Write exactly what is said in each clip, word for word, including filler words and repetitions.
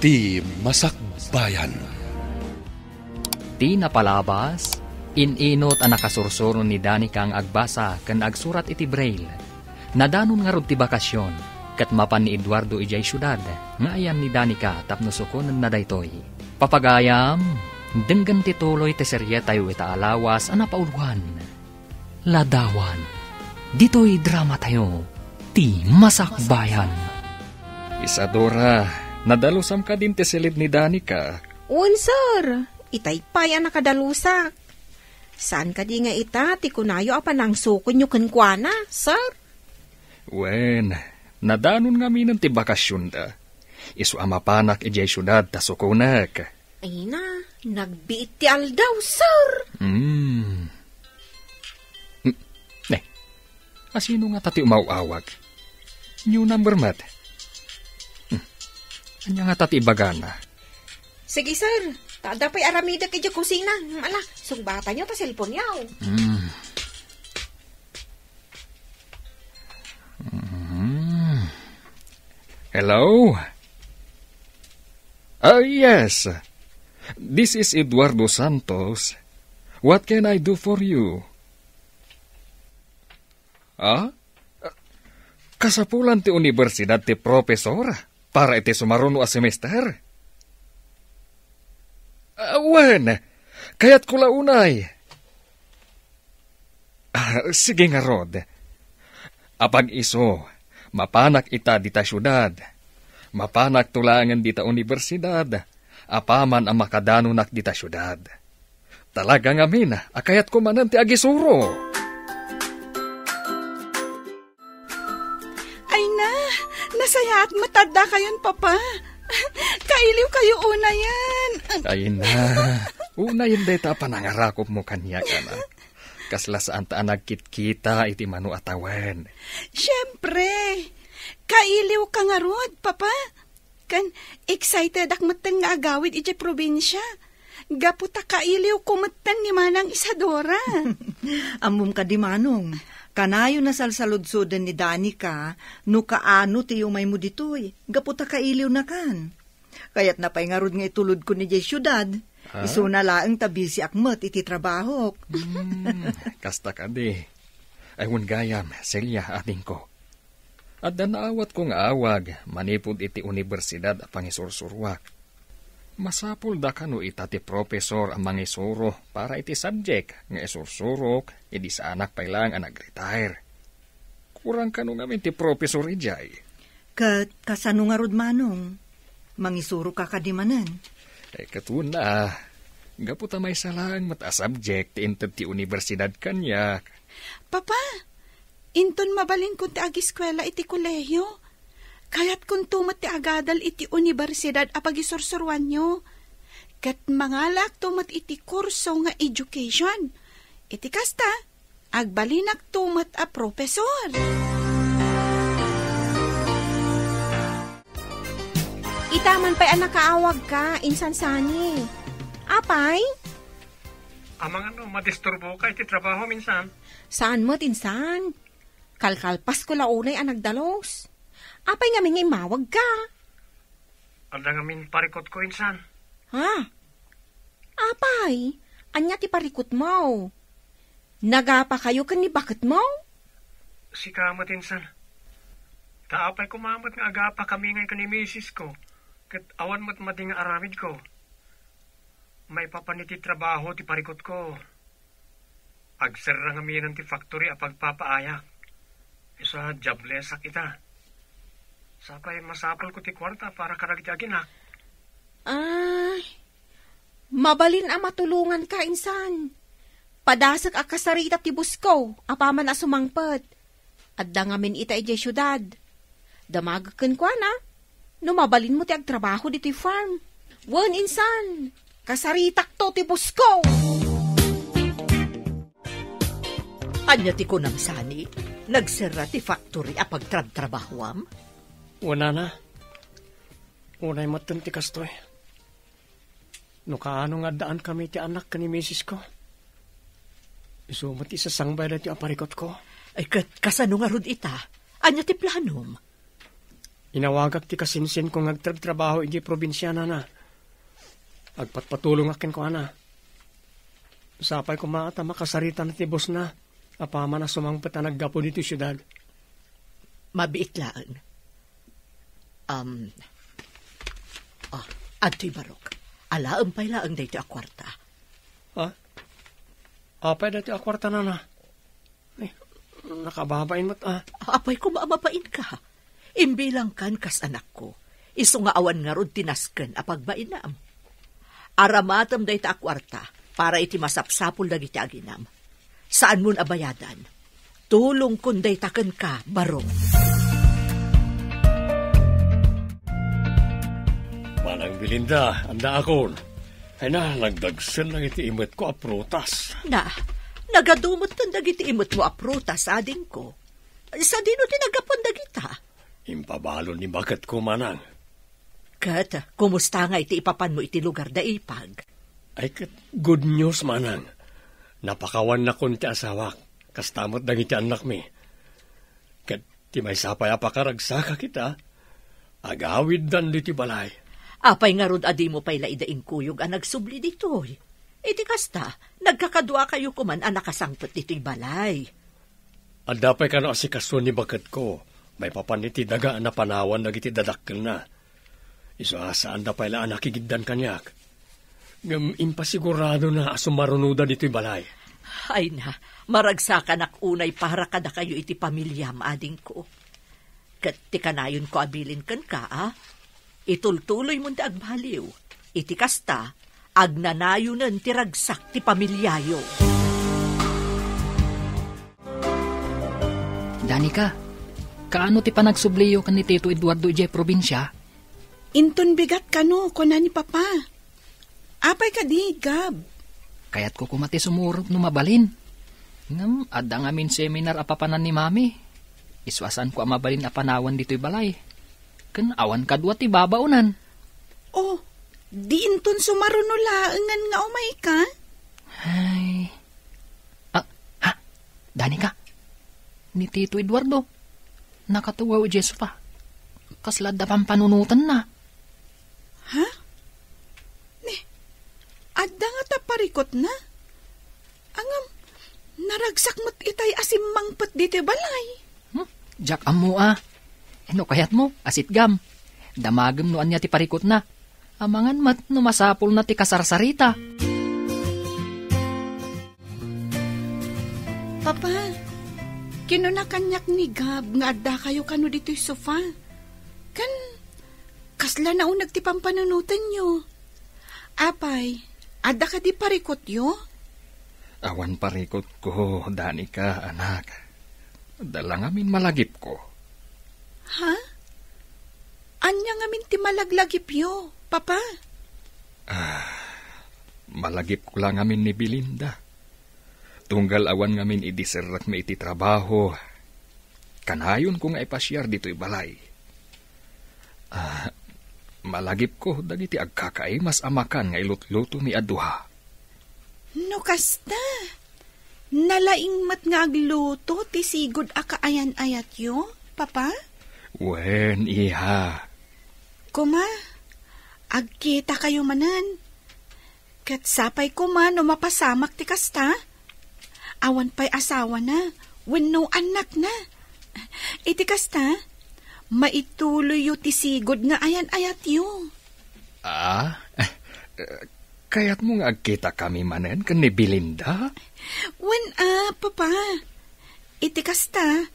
Ti Masakbayan. Ti napalabas, in-inut a nakasursuro ni Danica nga agbasa ken agsurat iti braille. Nadanon ngarud ti bakasion, ket mapan ni Eduardo idiay siudad nga ayan ni Danica tapno sukonenna daytoy. Papagayam, denggen ti tuloy ti serietayo ita a lawas a napauloan. Ladawan. Ditoy dramatayo, Ti Masakbayan. Isadora, nadalusam kadin ti silid ni Danica? Wen, sir. Itay pay a nakadalusak. Saan kadi nga ita ti kunayo a panangsukonyo kenkuana, sir? Wen, nadanon ngaminen ti bakasionda. Isu a mapanak idiay siudad ta sukonek. Ay na, nagbiit ti aldaw, sir. Hmm. Hmm. Eh, asino ngata ti umaw-awag? New number met. Hmm. Ania ngata ti ibagana? Sige, sir. Ta adda pay aramidek idiay kusina. Ala, sungbatanyo ta cellphone-yo. Hmm. Hmm. Hello? Ah, yes. This is Eduardo Santos. What can I do for you? Ah? Kasapulan ti universidad ti profesor para iti sumaruno a semester? Ah, wen, kayatko la unay. Ah, sige ngarud. Apag isu, mapanak ita dita siudad. Mapanakto laengen dita universidad, apaman a makadanonak dita siudad. Talaga ngamin a kayatko manen ti agisuro. Ay na, nasayaat met ta addakayon, Papa. Kailiwkayo unayen. Ay na, unayen dayta a panangarakupmo kaniak, anak. Kasla saanta a nagkitkita iti mano a tawen. Siempre, kailiwka ngarud, Papa. Ken excited-ak metten nga agawid idiay probinsia. Gapu ta kailiwko metten ni Manang Isadora. Ammom kadi, Manong, kanayon a salsaludsoden ni Danica no kaano ti yumaymo ditoy, gapu ta kailiwnakan. Kayatna pay ngarud nga itulodkon idiay siudad. Ha? Isuna laeng ta bisiak met iti trabahok. Hmm, kasta kadi. Ay, wen gayam, Celia, adingko. Adda naawatko nga awag manipud iti universidad a pangisursuroak. Masapulda kano ita ti profesor a mangisuro para iti subject nga isursurok idi saanak pay laeng a nag-retire? Kurang kano ngamin ti profesor idiay? Ket kasano ngarud, Manong? Mangisuroka kadi manen? Eh, ket wen a, gapu ta maysa laeng met a subject ti inted ti universidad kaniak. Papa, inton mabalinkon ti agiskuela iti kolehio, kayatkonto met ti agadal iti universidad a pagisursuroanyo. Ket mangalaakto met iti kurso nga education. Iti kasta, agbalinakto met a profesor. Ita man pay a nakaawagka, Insan Sani. Apay? Amangan no madisturboka iti trabaho, Insan? Saan met, Insan. Kalkalpasko la unay a nagdalus. Apay ngamin nga immawagka? Adda ngamin parikutko, Insan. Ha? Apay, ania ti parikutmo? Nagapakayo ken ni baketmo? Sika met, Insan. Ta apay koma met nga agapakami ngay ken ni misisko, ket awan met madi nga aramidko. Maipapan iti trabaho ti parikutko. Agserra ngaminen ti factory a pagpapaayak. Isu a joblesak ita. Sapay masapulko ti kuarta para kadagiti aginak. Ay, mabalin a matulonganka, Insan. Padasek a kasarita ti busko, apaman a sumangpet. Adda ngamin ita idiay siudad. Damagek kenkuana, no mabalinmo ti agtrabaho ditoy farm. Wen, Insan, kasaritakto ti busko! Ania ti kunam, Sani? Nagserra ti factory a pagtrabtrabahoam? Wen, Nana. Unay metten ti kastoy. No kaano nga addaan kami ti anak ken ni misisko, isu met ti sasangbay daytoy a parikutko. Ay, ket kasano ngarud ita? Ania ti planom? Inawagak ti kasinsinko nga agtrabtrabaho idiay probinsia, nana. Agpatpatulongak kenkuana. Sapay koma ta makasaritan ti bosna, apaman a sumangpet a naggapu ditoy siudad. Mabiit laeng. Um, ah, adtoy barok. Alaem pay laeng daytoy a kuarta. Ha? Apay daytoy a kuarta, nana? Ay, nakababain met, ah. Apay koma a mabainka. Imbilangkan kas anakko. Isu nga awan ngarud ti nasken a pagbainam. Aramatem dayta a kuarta para iti masapsapul dagiti aginam. Saanmon a bayadan. Tulongkon dayta kenka, barok. Manang Belinda, annaakon. Ay na, nagdagsen dagiti imetko a prutas. Na, nagadu metten dagiti imetmo a prutas, adingko. Sadino ti naggapuan dagita? Impabalon ni baketko, manang. Ket, kumusta nga iti ipapanmo iti lugar da Ipag? Ay, ket good news, manang. Napakawannakon ti asawak, kasta met dagiti annakmi. Ket ti maysa pay a pakaragsakak ita, agawiddan ditoy balay. Apay ngarud a dimo pay la ida inkuyog a nagsubli ditoy? Iti kasta, nagkakaduakayo koman a nakasangpet ditoy balay. Adda pay kano asikaso ni baketko, maipapan iti daga a napanawan dagiti dadakkelna. Isu a saanda pay la a nakigiddan kaniak. Ngem impasiguradona a sumarunoda ditoy balay. Ay na, maragsakanak unay para kadakayo iti pamiliam, adingko. Ket ti kanayonko a bilin kenka, a, itultuloymon ti agbaliw. Iti kasta, agnanayonen ti ragsak ti pamiliayo. Danica, kaano ti panagsubliyo ken ni Tito Eduardo idiay probinsia? Inton bigat kano, kuna ni Papa. Apay kadi, Gab? Kayatko koma ti sumurot no mabalin. Ngem adda ngamin seminar a papanan ni Mami. Isu a saanko a mabalin a panawan ditoy balay. Ken awan kadua ti babaonan. Oh, di inton sumaruno laengen nga umayka? Ay. Ah, ha? Danica, ni Tito Eduardo, nakatugaw idiay sofa. Kasla adda pampanunotenna. Ha? Ni, adda ngata parikutna? Ngem, naragsak met itay a simmangpet ditoy balay. Hmm? Diak ammo a. No kayatmo, asitgam. Damagem no ania ti parikutna. Amangan met no masapulna ti kasarsarita. Papa, kinuna kaniak ni Gab nga addakayo kano ditoy sofa. Ken, kasla nauneg ti pampanunotenyo. Apay, adda kadi parikutyo? Awan parikutko, Danica, anak. Adda la ngamin malagipko. Ha? Ania ngamin ti malaglagipyo, Papa? Ah, malagipko la ngamin ni Belinda. Tunggal awan ngamin idi serrekmi iti trabaho, kanayonko nga ipasiar ditoy balay. Ah, malagipko dagiti agkakaimas a makan nga ilutlutomi a duha. No kasta, nalaing met nga agluto ti sigud a kaayan-ayatyo, Papa? Wen, iha. Koma, agkitakayo manen. Ket sapay koma no mapasamak ti kasta. Awan pay asawana wenno annakna. Iti kasta, maituloyyo ti sigud nga ayan-ayatyo. Ah? Kayatmo nga agkitakami manen ken ni Belinda? Wen a, Papa. Iti kasta,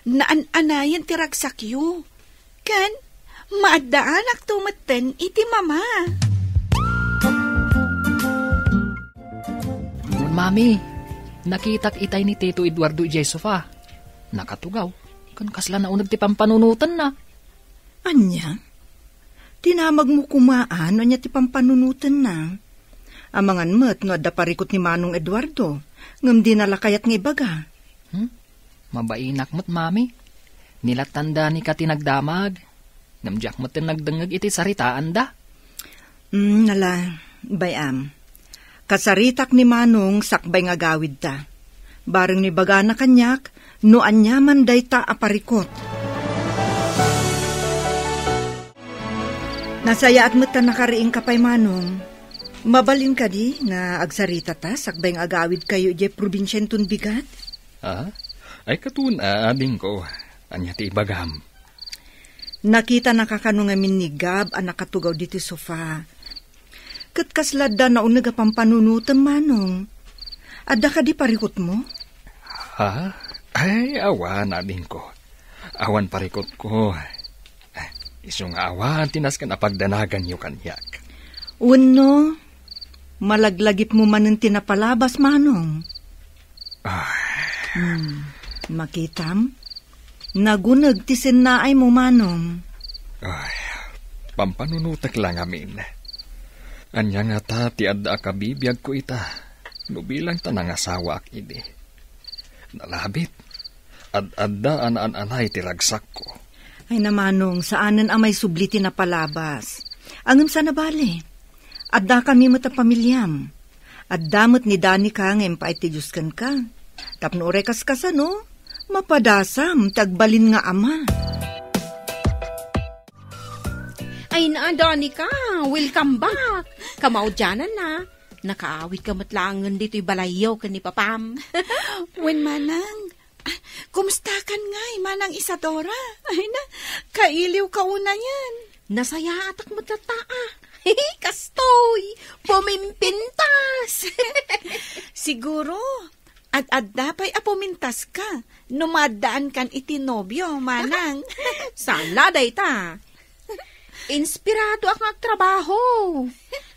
naan-anayen ti ragsakyo. Ken, maaddaanakto metten iti Mama. Mami, nakitak itay ni Tito Eduardo idiay sofa. Nakatugaw, ken kasla nauneg ti pampanunotenna. Ania? Dinamagmo koma a no ania ti pampanunotenna. Amangan met no adda parikut ni Manong Eduardo, ngem dina la kayat nga ibaga. Hmm? Mabainak met, Mami. Ni Danica ti nagdamag. Ngem diak met nagdengngeg iti saritaanda. Hmm, ala, bay-am. Kasaritak ni Manong sakbay nga agawidta. Bareng no ibagana kaniak no aniaman dayta a parikut. Nasayaat met ta nakariingka pay, Manong. Mabalin kadi nga agsaritata sakbay nga agawidkayo idiay probinsia inton bigat? Ah? Ay, katon, a, adingko. Ania ti ibagam? Nakitanaka kano ngamin ni Gab a nakatugaw ditoy sofa. Ket kasla adda nauneg a pampanunotem, Manong. Adda kadi parikutmo? Ha? Ay, awan, adingko. Awan parikutko. Isu nga awan ti nasken a pagdanaganyo kaniak. Wenno, malaglagipmo manen ti napalabas, Manong? Ah. Hmm, makitam? Naguneg ti sennaaymo, Manong. Ay, pampanunotek la ngamin. Ania ngata ti adda a kabibiagko ita no bilang ta nangasawaak idi? Nalabit. Ad-adda a naan-anay ti ragsakko. Ay na, Manong, saanen a maisubli ti napalabas. Ngem saan a bale. Addakami met a pamiliam. Adda met ni Danica nga impaay ti Dios kenka. Tapno uray kaskasano, mapadasam ti agbalin nga ama. Ay na, Danica, welcome back. Kamaudiananna, nakaawidka met laengen ditoy balayyo ken ni Papam. Wen, Manang. Ah, kumustakan ngay, Manang Isadora? Ay na, kailiwka unayen. Nasayaatak met latta, a. Kastoy, pumimpintas. Siguro, ad-adda pay a pumintaska no maaddaankan iti nobio, Manang. Saan la dayta? Inspiradoak nga agtrabaho.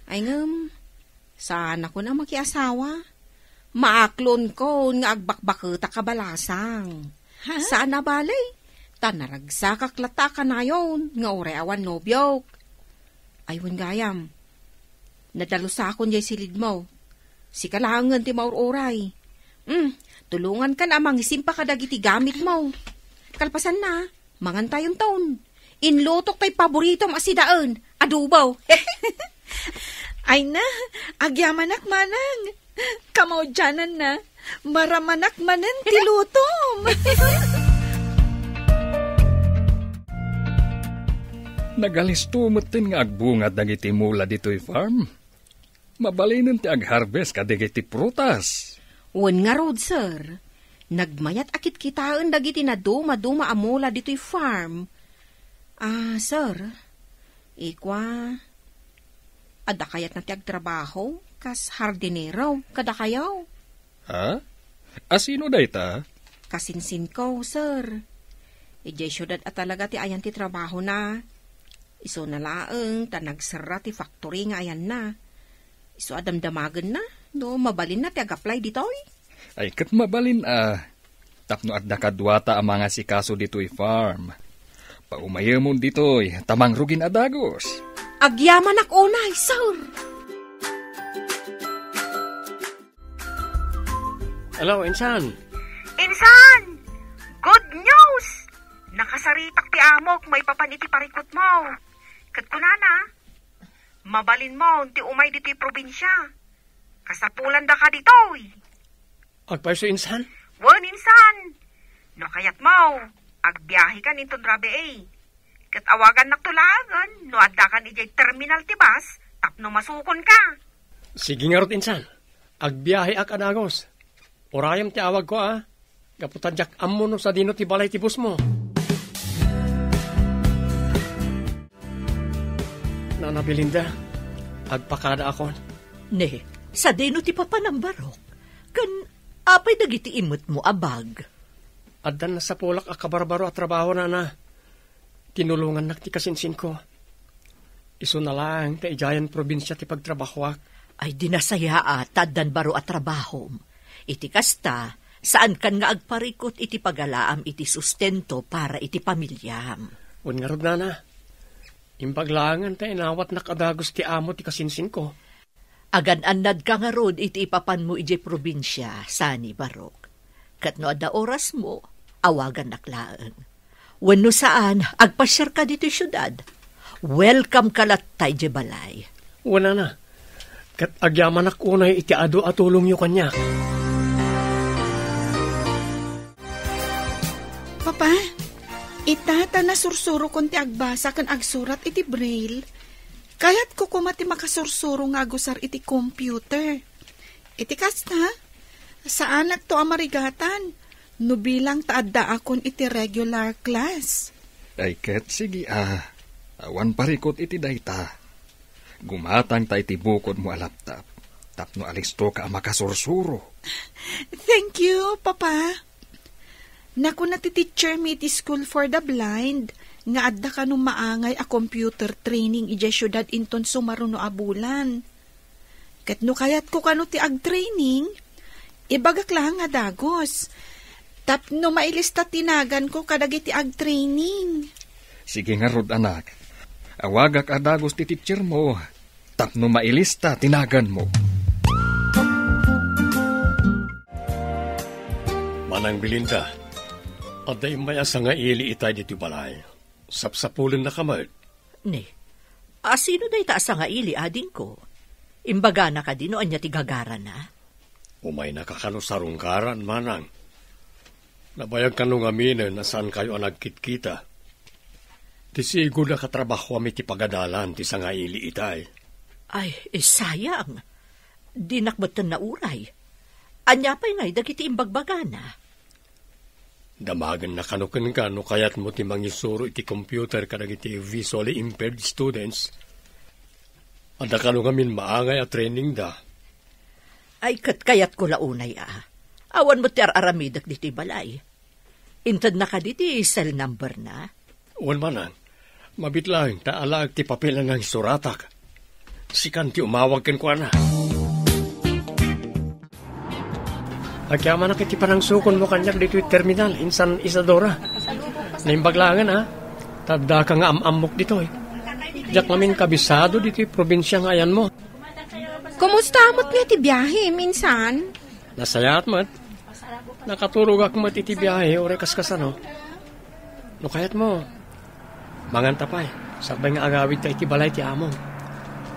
Ay ngem, saanakon a makiasawa. Maaklonkon nga agbakbaketak a balasang. Ha? Saan a bale, ta naragsakak latta a kanayon nga uray awan nobiok. Ay, wen gayam, nadalusakon jay silidmo. Sika laengen ti maur-uray. Hmm, tulongankan a mangisimpa kadagiti gamitmo. Kalpasanna, mangantayonton. Inlutok tay paboritom a sidaen, adobo. Ay na, agyamanak, Manang. Kamaudiananna, maramanak manen ti lutom. Nagalisto metten nga agbunga dagiti mula ditoy farm. Mabalinen ti agharvest kadagiti prutas. Wen ngarud, sir. Nagmayat a kitkitaen dagiti nadumaduma a mula ditoy farm. Ah, sir, ikua, adda kayatna ti agtrabaho kas hardinero kadakayo? Ha? A sino dayta? Kasinsinko, sir. Idiay siudad a talaga ti ayan ti trabahona. Isuna laeng ta nagserra ti factory nga ayanna. Isu a damdamagenna no mabalinna ti ag-apply ditoy. Ay, ket mabalin a. Tapno adda kaduata a mangasikaso ditoy farm. Paumayemon ditoy, ta mangrugin a dagus. Agyamanak unay, sir. Hello, insan. Insan! Good news! Nakasaritak ti amok maipapan iti parikutmo. Ket kunana, mabalinmo ti umay ditoy probinsia. Kasapulandaka ditoy. Agpayso, insan? Wen, insan. No kayatmo, agbiahekan inton rabii. Ket awagannakto laengen no addakan idiay terminal ti bus tapno masukonka. Sige ngarud, insan. Agbiaheak a dagus. Urayem ti awagko, a. Gapu ta diak ammo no sadino ti balay ti busmo. Nana Belinda, agpakadaakon. Ne, sadino ti papanam, Barok? Ken apay dagiti immetmo a bag? Addan nasapulak a kabarbaro a trabaho, nana. Tinulongannak ti kasinsinko. Isuna laeng ta idiayen probinsia ti pagtrabahoak. Ay, di nasayaat ta addan baro a trabahom. Iti kasta, saankan nga agparikut iti pagalaam iti sustento para iti pamiliam. Wen ngarud, nana, imbag laengen ta inawatnak a dagus ti amo ti kasinsinko. Agan-annadka ngarud iti ipapanmo idiay probinsia, sani, Barok. Ket no adda orasmo, awagannak laeng. Wenno saan, agpasiarka ditoy siudad. Welcome ka latta idiay balay. Wen, nana. Ket agyamanak unay iti adu a tulongyo kaniak. Papa, ita ta nasursurokon ti agbasa ken agsurat iti braille. Kayatko koma ti makasursuro nga agusar iti computer. Iti kasta, saanakto a marigatan no bilang ta addaakon iti regular class. Ay ket sige a, awan parikut iti dayta. Gumatangta iti bukodmo a laptop tapno alistoka a makasursuro. Thank you, Papa. Nakuna ti teacher mi iti School for the Blind nga adda kano maangay a computer training idiay siudad inton sumaruno a bulan. Ket no kayatko kano ti agtraining, ibagak laeng nga dagus. Tapno mailista ti naganko kadagiti agtraining. Sige ngarud, anak. Awagak a dagus ti teacher mo tapno mailista ti naganmo. Manang Belinda, adda immay a sangaili itay ditoy balay. Sapsapulennaka met. Ne, a sino dayta a sangaili, adingko? Imbagana kadi no ania ti gagarana? Umaynaka kano sarungkaran, manang. Nabayag kano ngaminen a saankayo a nagkitkita. Ti sigud a katrabahoam iti pagadalan ti sangaili itay. Ay, eh, sayang. Dinak metten nauray. Ania pay ngay dagiti imbagbagana? Damagenna kano kenka no kayatmo ti mangisuro iti computer kadagiti visually impaired students. Adda kano ngamin maangay a training da. Ay, ket kayatko la unay a. Awan met ti ar-aramidek ditoy balay. Intedna kadi ti cell number na? Wen, manang. Mabit laeng ta alaek ti papel a nangisuratak. Sikan ti umawag kenkuana. Agyamanak iti panangsukonmo kaniak ditoy terminal, insan Isadora. Naimbag laengen, a? Ta addaka nga am-ammok ditoy. Diak ngamin kabisado ditoy probinsia nga ayanmo. Kumusta met nga ti biahe, minsan? Nasayaat met. Nakaturogak met iti biahe, uray kaskasano. No kayatmo, manganta pay, sakbay nga agawidta iti balay ti among.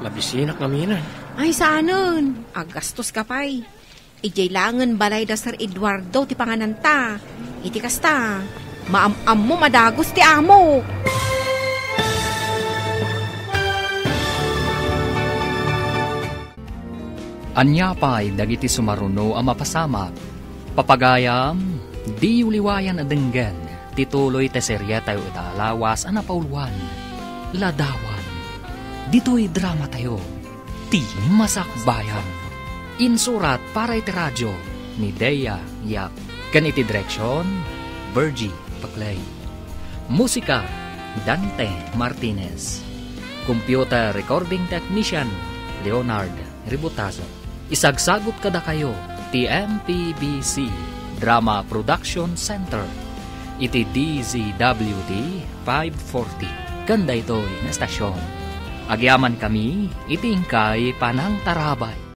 Mabisinak ngaminen. Ay, saanen. Aggastoska pay. Idiay laengen balay da Sir Eduardo ti pangananta. Iti kasta, maam-ammom a dagus ti amo. Ania pay dagiti sumaruno a mapasamak? Papagayam, diyo liwayan a denggen ti tuloy ti serietayo ita a lawas a napauluan, Ladawan. Ditoy dramatayo, ti Masakbayan. Insurat para iti radio ni Dea Yap. Ken iti direksion, Virgie Paclay. Musika, Dante Martinez. Computer recording technician, Leonard Ributazo. Isagsagut kadakayo ti M P B C Drama Production Center iti D Z W T five forty ken daytoy nga estasion. Agyamankami iti inkay panangtarabay.